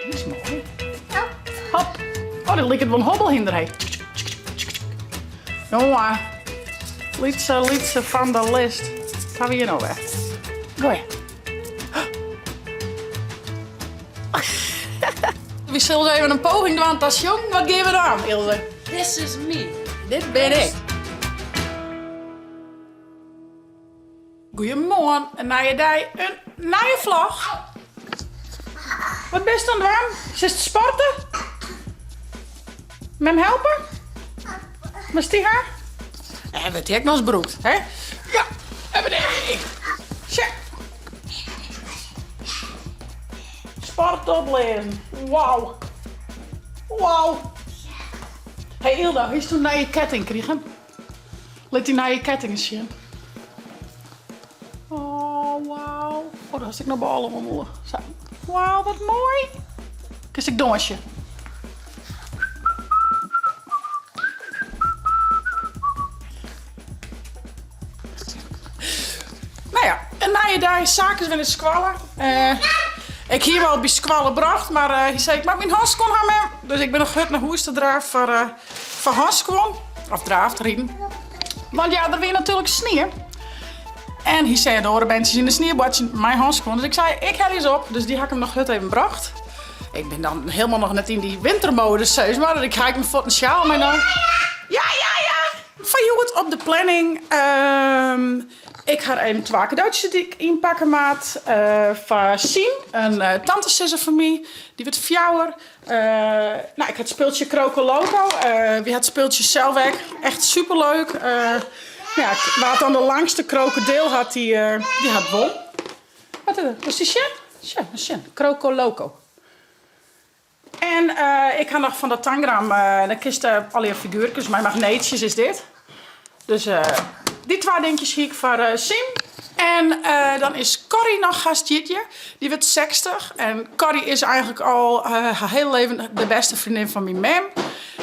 Die is moai. Hop. Oh, dit liket wol in hobbelhynder, hé. Jonge, lytse, lytse fandalist. Wat ha we hjir no wer? Goeie. We sille even in poging dwaan ta sjongen. Wat gean we dwaan, Ilse? This is me. Dit bin ik. Goeiemoarn, in nije dei, in nije vlog. Wat bist oan it dwaan? Sitst te sporten? Mem helpe? Moatst dy ha? En wurdt dy ek noch ris brûkt, hè? Ja, even nee. Sja. Sport opleazen. Wauw. Wauw. Hey Ilda, hast in nije ketting krigen? Lit dy nije ketting ris sjen. Oh, wauw. Oh, dêr hast ek noch bôle oan mûle. Sa. Wauw, wat moai. Kinst ek dânsje. Nou ja, in nije dei. Saak is wer nei skoalle. Uh, ik hie him al by skoalle brocht, mar uh, hy sei ik moat myn hânskuon ha mem. Dus ik bin noch hurd nei hûs ta draafd foar, uh, foar hânskuon. Of draafd, riden. Want ja, der wie natuerlik snie. En hy sei de oare berntsjes yn de snie boartsjen mei hânskuon. Dus ik sei, ik helje se op. Dus dy ha ik him noch hurd even brocht. Ik bin dan helemaal noch net yn dy wintermodus, sis mar. Ik ha ek myn fuotten sjaal mei no. Ja, ja, ja! Foar hjoed op de planning. Ehm, ik ha even twa cadeautjes dy't ik ynpakke moat. Uh, foar Siem, in uh, tantesizzer fan my. Dy wurdt fjouwer. Uh, nou, ik ha it spultsje Crocoloco. Uh, wy ha it spultsje sels ek. Echt superleuk. Uh, ja, wa't dan de langste krokodil hat, dy, uh, dy hat wûn. Wat is it? Moatst dy sjen? Sjen, sjen. Crocoloco. En uh, ik ha noch fan dat Tangram, uh, dan kinst uh, allegear figuerkes mei magneetsjes is dit. Dus uh, dy twa dinkjes hie ik foar uh, Sim. En uh, dan is Corrie noch hast jierdei. Dy wurdt 60. En Corrie is eigentlik al uh, har hiele leven de bêste freondin fan myn mem.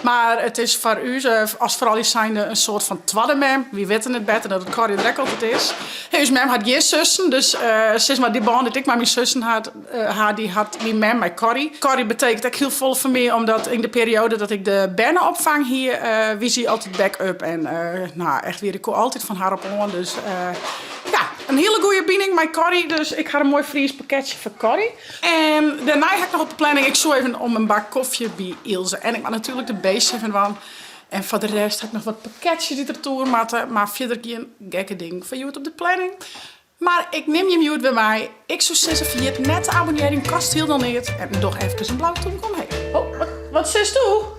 Mar it is foar ús as froulju zijnde in soart fan twadde mem. Wy witte net better dat it Corrie der ek altyd is. Hey, ús mem hat gjin sussen, dus uh, sis mar dy bân dy't ik mei myn sussen hat, uh, ha, dy hat myn mem mei Corrie. Corrie betekent ek hiel folle foar my, omdat yn de periode dat ik de berneopfang hie, uh, wie sy altyd back-up. En uh, nou, echt wier, ik koe altyd fan har op oan. Dus uh, ja, in hiele goede bining mei Corrie. Dus ik ha in moai Fries pakketsje foar Corrie. En dêrnei ha ik noch op de planning, ik soe even om in bak kofje by Ilse. En ik moat natuerlik de beest even dwaan. En foar de rest ha ik noch wat pakketsjes dy't retoer moatte. Mar fierder gjin gekke dingen foar hjoed op de planning. Mar ik nim jim hjoed wer mei. Ik soe sizze ferjit net te abonnearjen, kost hielendal neat. En doch efkes in blau tûmke omheech. Oh, wat, wat sisto?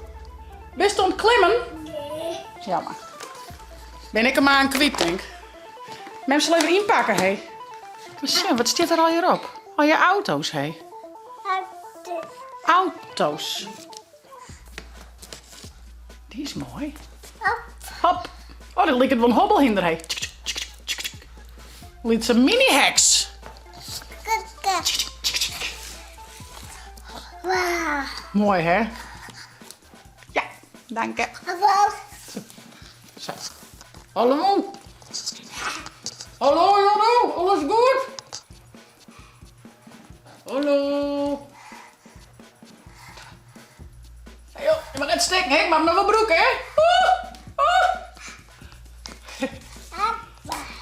Bist oan it klimmen? Nee. Jammer. Bin ik him aan kwyt, tink. Mem sil even ynpakke, hé. Sjen, wat stiet der allegear op? Al je auto's, hé. Auto's. Dy is moai. Hop. Oh, dit liket wol in hobbelhynder, hé. Lytse mini-heks. Moai, hè? Ja, dank. Zo. Hallo. Hallo, hallo, alles goed? Hallo. Hey, joh, je mag net stikken, hè? Ik mag hem nog wel broeken, hè? Oeh, oeh.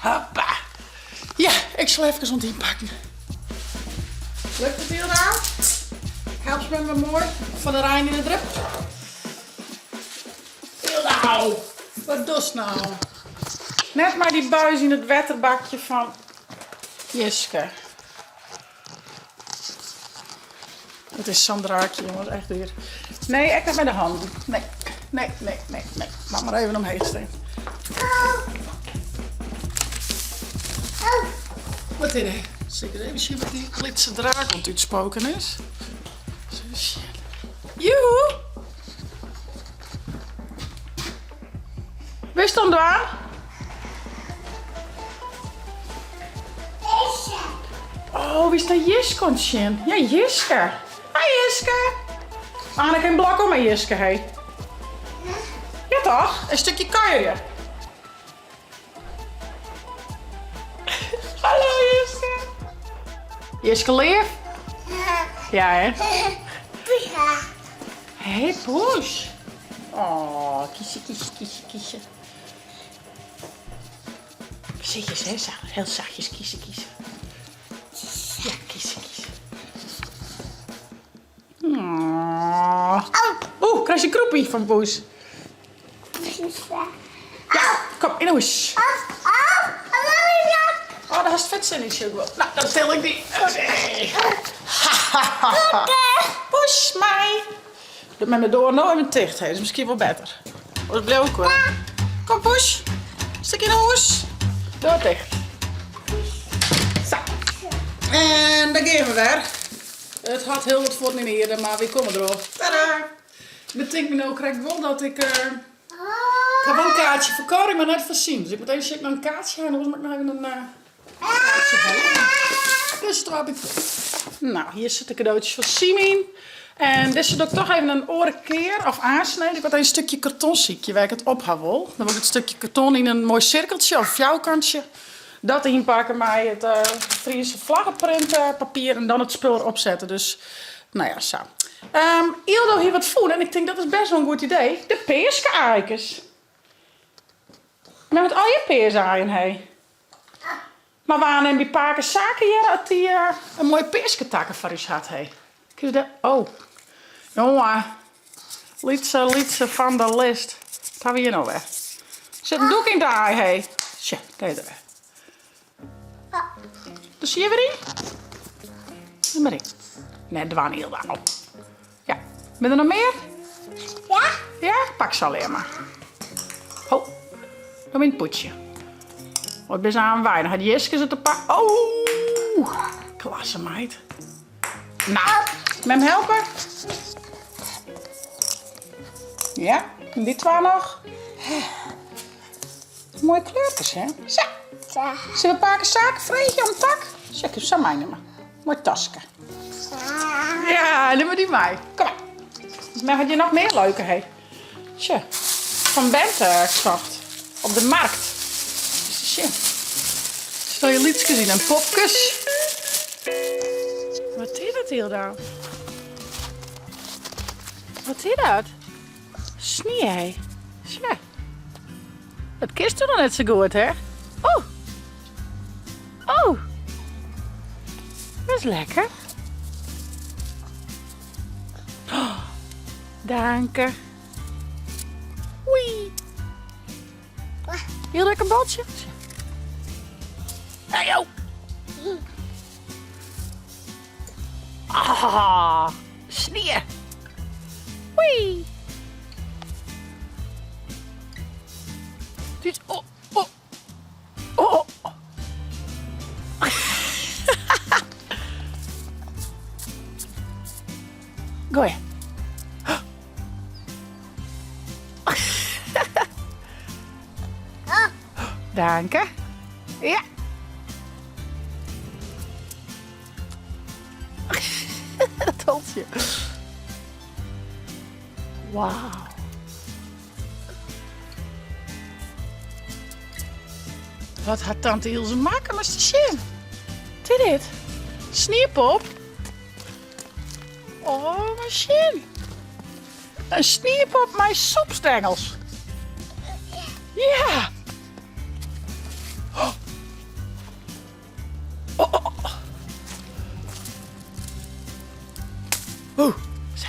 Hoppa. Ja, ik sil even oan it ynpakken. Lukt it Hilda? Help me maar moai fan de rein yn de drup. Hilda, wat dochst no? Net mei dy buis yn it wetterbakje fan Jiske. It is sa'n draakje, jonges, echt wier. Nee, ek net mei de hannen. Nee, nee, nee, nee, nee. Moat mar even omheech stean. Wat is dit? Sil ik even sjen wat dy lytse draak oan it útspoken is. Even sjen. Joehoe! Bist oan it dwaan? Oh, bist nei Jiske oan it sjen? Ja, Jiske. Hi Jiske. Anneke in blok om mei Jiske, hé. Ja toch? In stukje kuierje. Hallo Jiske. Jiske leaf? Ja, hè? Hé, poes. Oh, kiesje, kiesje, kiesje, kiesje. Voorzichtig, hè, heel zachtjes kiezen, kiezen. Ja, kiezen, kiezen. Oh. Oeh, krijg je een kroepie van poes. Ja, kom, in de hoes. Oh, daar has vet zin in, Hugo. Nou, dan stel ik die. Poes mij. Doe met mijn door nou even dicht, hè. Dat is misschien wel beter. Oh, dat blijft ook wel. Kom, poes. Stik in de hoes. Door dicht. Zo. En daar gaan we weer. Het had heel wat voor niet eerder, maar we komen erop. Tadaa! Ik bedenk me nou krijg ik wel dat ik... Ik heb wel een kaartje voor Karin, maar net voorzien. Dus ik moet even checken naar een kaartje en dan moet ik nog even een kaartje hebben. Dus dat heb ik. Nou, hier zitten cadeautjes van Simin. En dit is ook toch even een orenkeer of aansnijden. Ik had een stukje karton ziekje waar ik het op hou wil. Dan wil ik het stukje karton in een mooi cirkeltje of vouwkantje. Dat inpakken met het Friese vlaggenprint papier en dan het spul erop zetten. Dus, nou ja, zo. Ildo hier wat voelen en ik denk dat is best wel een goed idee. De peerskaaikers. Maar met al je peersaaien, hé. Maar waar neem die paken zaken hier dat die een mooie peersketakken voor u had, hé? Kun je dat? Oh. Jongen. Lietse, Lietse van de list. Wat hebben we hier nou weer? Zit een doek in de aai, hé. Tja, kijk er weer. Dus zie je weer in? Doe maar in. Nee, dwaan heel op. Ja. Ben er nog meer? Ja. Ja? Pak ze alleen maar. Oh. Nog in het poetje. Oh, ik ben zo aan weinig. Had Jiske ze te pakken? Oh! Klasse, meid. Nou, met hem helpen? Ja, en die twee nog. Mooie kleurtjes, hè? Zo. Zo. Zullen we pakken zaken vreetje om tak? Zeg, ik zo mij nemen. Mooi tasje. Ja, neem maar die mij. Kom maar. Maar had je nog meer leuke, hè? Tja. Van Bente gezocht. Op de markt. Tja. Stel je liedjes in en popjes. Wat is dat hier dan? Wat is dat? Sneeuw, hè? Tja. Het kist er nog net zo goed, hè? Oh. Oh. Dat is lekker. Oh, dank je. Oei. Heel lekker baltje. Hey, yo. Ah, sneeuw. Oei. Dit, oh, oh. Oh. Gooi. Dank je. Ja. Dat hondje. Wauw. Wat had tante Ilse maken, maar is de Wat is dit? Sneeuwpop? Oh, machine. Een sneeuwpop met soepstengels. Ja. Oh. Oh, oh, oh. Oeh. Zo.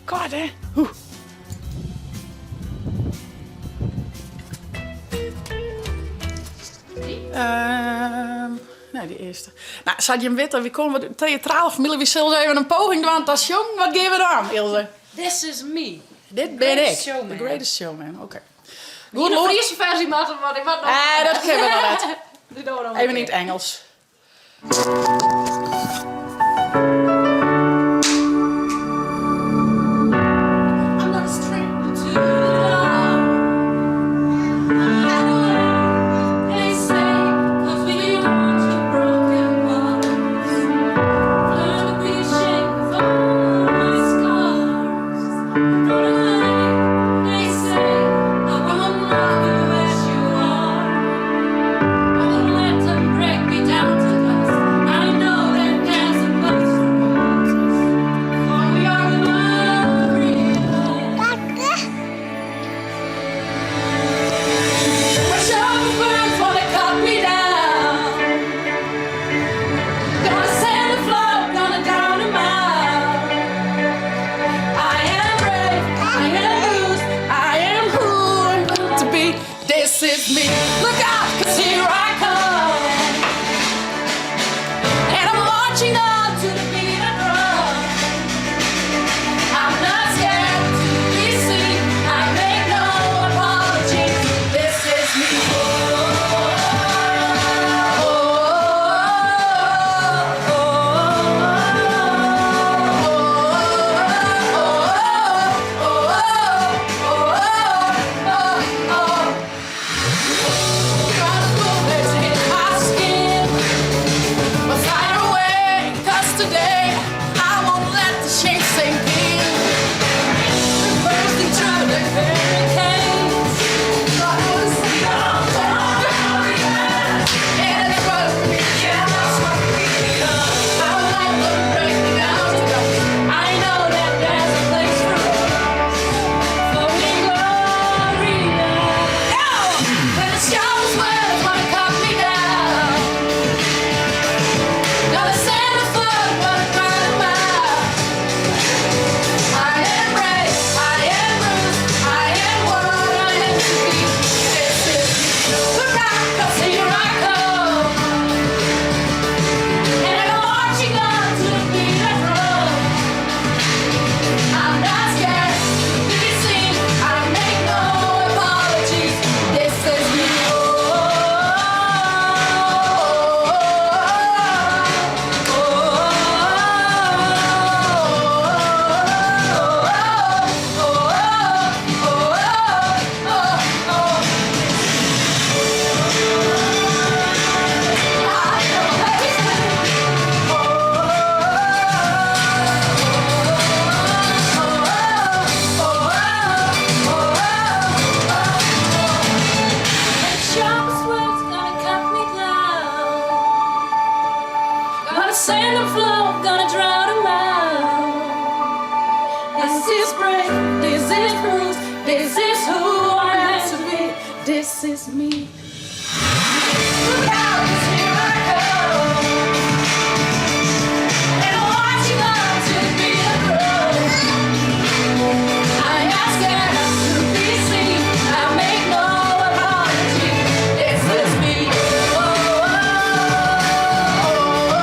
Kort, hè? Oeh. Nee, die eerste. Nou, zat je hem weten, wie komen we theatrale familie, wie zullen even een poging doen? Dat jong, wat geven we dan, Ilse? This is me. Dit ben Greatest ik. Showman. The Greatest Showman, oké. Goed, de eerste versie, maar wat ik wat nog. Dat geven we nog net. Doe dat nog een Even in keer. het Engels. I'm not a stranger to the dark. Hide away, they say, 'cause we want your broken hearts. Learn to be ashamed of all my scars. Run away, they say, I won't love you as you are. send them flow, gonna drown 'em out. This is break, this is bruise, this is who I'm meant to be. This is me. Look out, 'cause here I come. And what you got to be a girl. I ask to be seen. I make no apology. This is me. Oh, oh,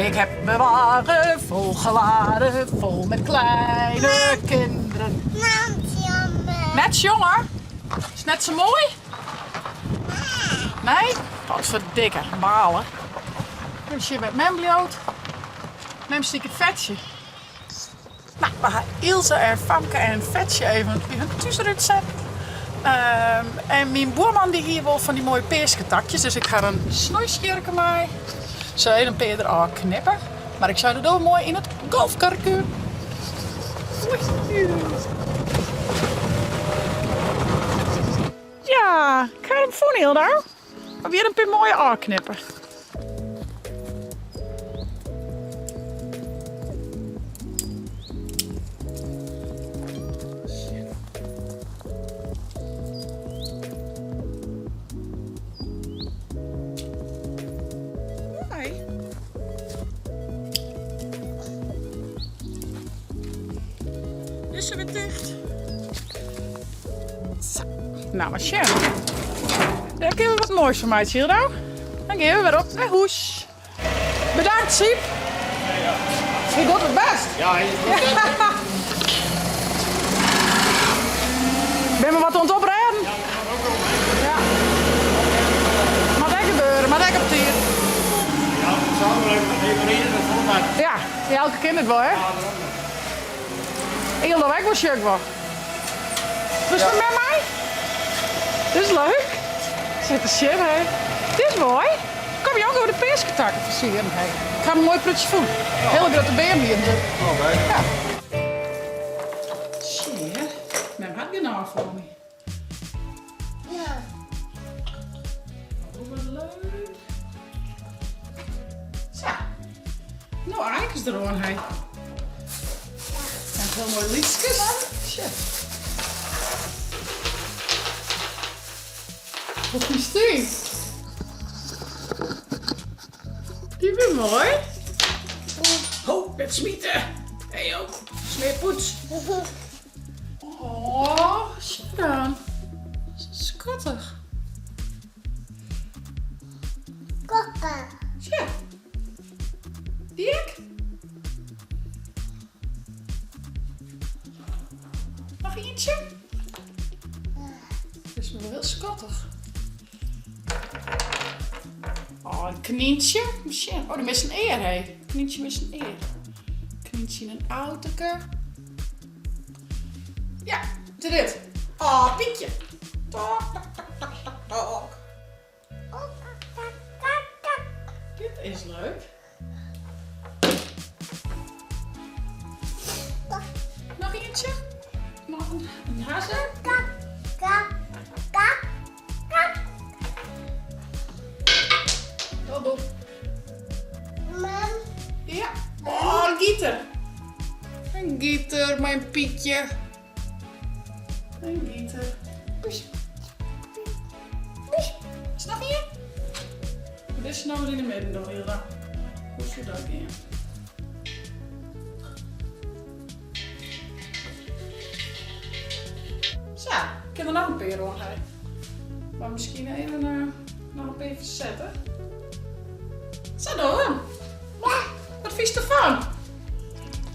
Ik heb mijn wagen volgeladen, vol met kleine kinderen. Net sjonge. Is net sa moai? Nee? Potferdikke, balen. Even sjen wêr't mem bliuwt. Mem siket Fetsje. Nou, we ha Ilse en Famke en Fetsje even by hun thúsrút set. En myn buorman dy hie wol fan dy moaie peasketakjes, dus ik ha in snoeiskjirke mei. Sil even in pear der ôf knippe, mar ik sei dat do moai yn it golfkarke. Ja, ik ha him fûn Hilda. Mar wer in pear moaie ôfknippe. Is se wer ticht? Sa. Nou, mar sjen. Dêr kinne we wat moais fan meitsje, Hilda. Dan gean we wer op nei hûs. Bedankt, Siep. Hy docht it bêst. Ja, hy is goed. Binne we wat oan it oprêden? Ja. Moat ek gebeure, moat ek op tiid. Ja, Ja, elke kin it wol, hè? Hilda ek wol sjok wol. Wurdst ja. met my? Dit is leuk. Sit te sjen, hè. Dit is moai. Kom jong, we de peasketakken fersieren, hè. Ik ha in moai prutsje fûn. Hiele grutte beam hier. Oh, oké. Ja. Sjen, mem hat gjin ôffal mear. Ja. Oh, wat leuk. Sa. No, aikes deroan, hè. En hiel moai lytskes. Sjoch. Wat fynst dy? Dy binne moai. Ho, net smite. Hé jo, smearpoets. Oh, sjoch dan. Skattich. Kokke. Sjoch. Dy ek? Noch ientsje? Dit is wol hiel skattich. Oh, in knyntsje. Sjen. Oh, dy mist in ear, hé. Knyntsje mist in ear. Knyntsje yn in autoke. Ja, dit dit. Oh, Piekje. Tok, tok, tok, tok, tok, tok. Dit is leuk. Noch ientsje? Noch in hazze? Kak, kak, kak, kak. Dobbel. Mam. Ja. Oh, in giter. In giter mei in Pietje. In giter. Is noch ien? Dizze no ris yn 'e midden dogge, Hilda. Hoe soe dat gean? Sa, ik kin der noch in pear oan ha. Mar miskien even noch in pear fersette. Sa dan. Wat fynst derfan?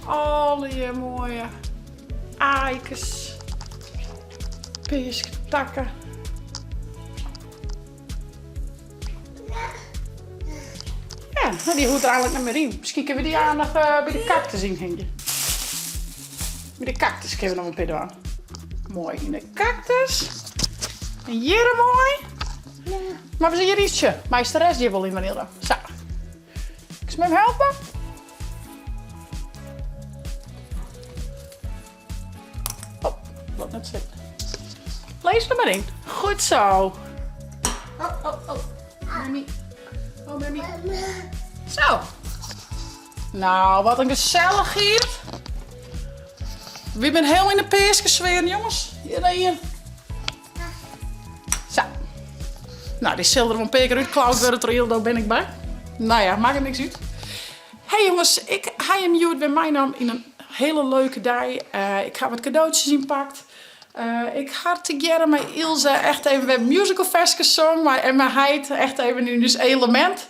Allegear moaie aaikes, peasketakken. Ja, no dy hoecht der eigenlik net mear yn. Miskien kinne we dy aanst noch by de kaktus yn hingje. By de kaktus kinne we noch in pear dwaan. Moai yn de kaktus. En hjir moai. Mar we hjir ietsje. Meist de rest hjir wol yn, Vanilda. Sa. Kinst my helpe? net sitten. Lees der mar yn. Goed zo. Oh, oh, oh. Mammy. Oh, mammy. Zo. Nou, wat in gesellichheid. Wy binne hiel yn de peaskesfear, jonges. Hjir en hjir. Sa. Nou, dy sil der wol in pear kear útklaud wurde troch Ildo, bin ik bang. Nou ja, makket niks út. Hey jonges, ik ha jim hjoed wer meinaam yn in hiele leuke dei. Ik ha wat kadootsjes ynpakt. Ik ha tegearre mei Ilse echt even wer musicalferskes songen mei en mei heit echt even yn ús elemint.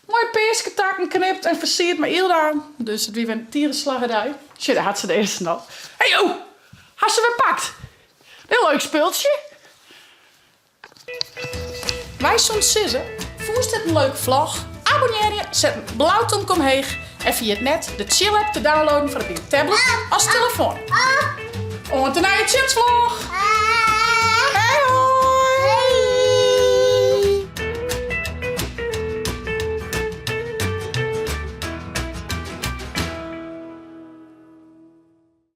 Moaie peasketakken knipt en fersierd mei Ylda. Dus it wie wer in tige slagge dei. Sjoch, dêr hat se de earsten al. Hey oh, ha se wer pakt. In leuk spultsje. Wy soene sizze, fûnst dit in leuke vlog? Abonnearje, set in blau tomke omheech en ferjit net de Tsjil-app te downloaden foar op dyn tablet as telefoan. Oant de nije Tsjitsvlog!